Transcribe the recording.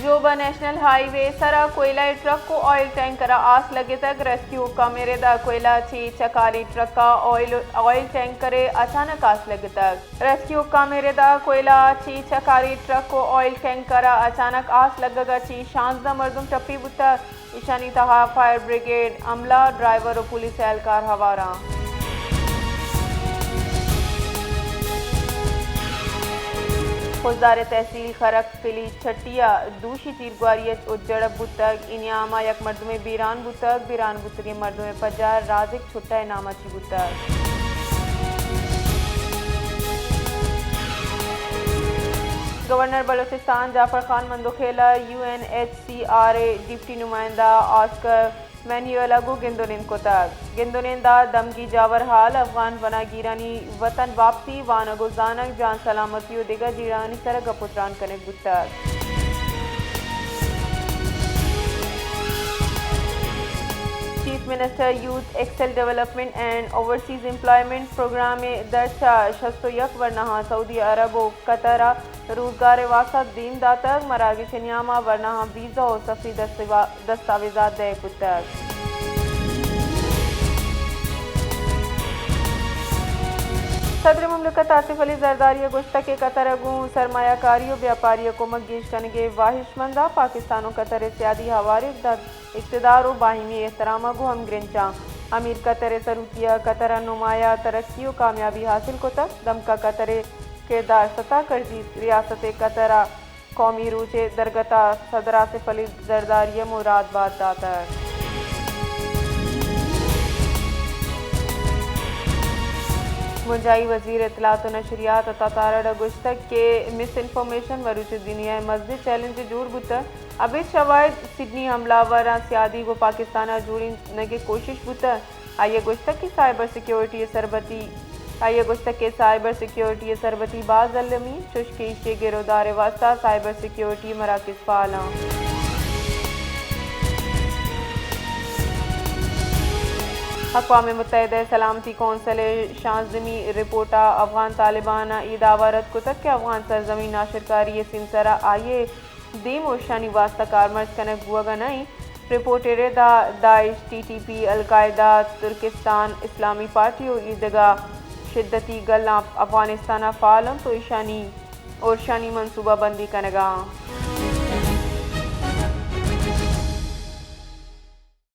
جوبا national high وے سرا کوئلہ ٹرک و آئل ٹینکر آس لگتگ، ریسکیو حکام ردا کوئلہ چی چکاری ٹرکا آئل، آئل ٹینکر اچانک آس لگتگ۔ ریسکیو حکام ردا کوئلہ چی چکاری ٹرک و آئل ٹینکر اچانک آس لگگا چی شانزدہ مردم ٹپی بوتگ۔ ایشانی تہا فائر بریگیڈ عملہ، ڈرائیور و پولیس اہلکار ہوار آں۔ خضدار تحصیل خرک پلی چھٹی ء دوشی تیرگواری ء جڑپ بوتگ۔ اے نیام ء یک مردمے بیران بوتگ۔ بیران بوتگیں مردمے پجار رازق چھٹہ ء نام ء چی بوتگ۔ گورنر بلوچستان جعفر خان مندوخیل ء U N H C R ء ڈپٹی نمائندہ آسکر مینوئل ء گوں گند و نند کتگ۔ گند و نند ء دمگی جاور ہال، افغان پناہگیرانی وطن واپسی، وانگ و زانگ، جان سلامتی و دگہ جیڑہانی سر ء گپ و تران کنگ بوتگ۔ Chief minister youth excel development and overseas employment programme ء درچ ء شست و یک ورناہاں سعودی عرب و قطر ء روزگار ء واستہ دیم داتگ۔ مراگش ء نیام ء ورناہاں ویزا و سفری دستوا-، دستاویزات دئیگ بوتگ۔ صدر مملکت آصف علی زرداری ء گوشتگ کہ قطر ء گوں سرمایہ کاری و بیاپاری ء کمک گیش کنگ ء واہشمند ء پاکستان و قطر ء سیادی ہواریں اقدار و باہمی احترام ء گوں ہمگرنچاں۔ امیر قطر ء سروکی ء قطر ء نمایاں ترقی و کامیابی حاصل کتگ۔ دمکا قطر ء کردار ستا کرزیت۔ ریاست قطر ء قومی روچ ء درگت ء صدر آصف علی زرداری ء مراد بات داتگ۔ بنجاہی وزیر اطلاعات و نشریات عطا تارڑ ء گوشتگ کہ مس انفارمیشن مروچی دنیا ء مزنیں چیلنجے جوڑ بوتگ۔ ابید شواہد سڈنی حملہ آوراں سیادی گوں پاکستان ء جوڑینگ ء کوشش بوتگ۔ آئی ء گوشتگ کہ سائبر سیکیورٹی ء سربتی، آئی ء گوشتگ کہ سائبر سیکیورٹی ء سربتی باز المی انت، چوشکہ ایشی ء گرودار ء واستہ سائبر سیکیورٹی ء مراکز فعال آں۔ اقوام متحدہ ء سلامتی کونسل ء شانزدہمی رپورٹ ء افغان طالبان ء اے دعوی رد کتگ کہ افغان سرزمین ناشرکاری ء سیمسر ء آئی ء دیم و اشانی واستہ کارمرز کنگ بوگ ء نہ انت۔ رپورٹ ء ردا داعش، ٹی ٹی پی، القاعدہ، ترکستان اسلامی پارٹی و ایدگہ شدتی گلاں افغانستان ء فعال انت و اشانی، و اشانی منصوبہ بندی کنگ ء آں۔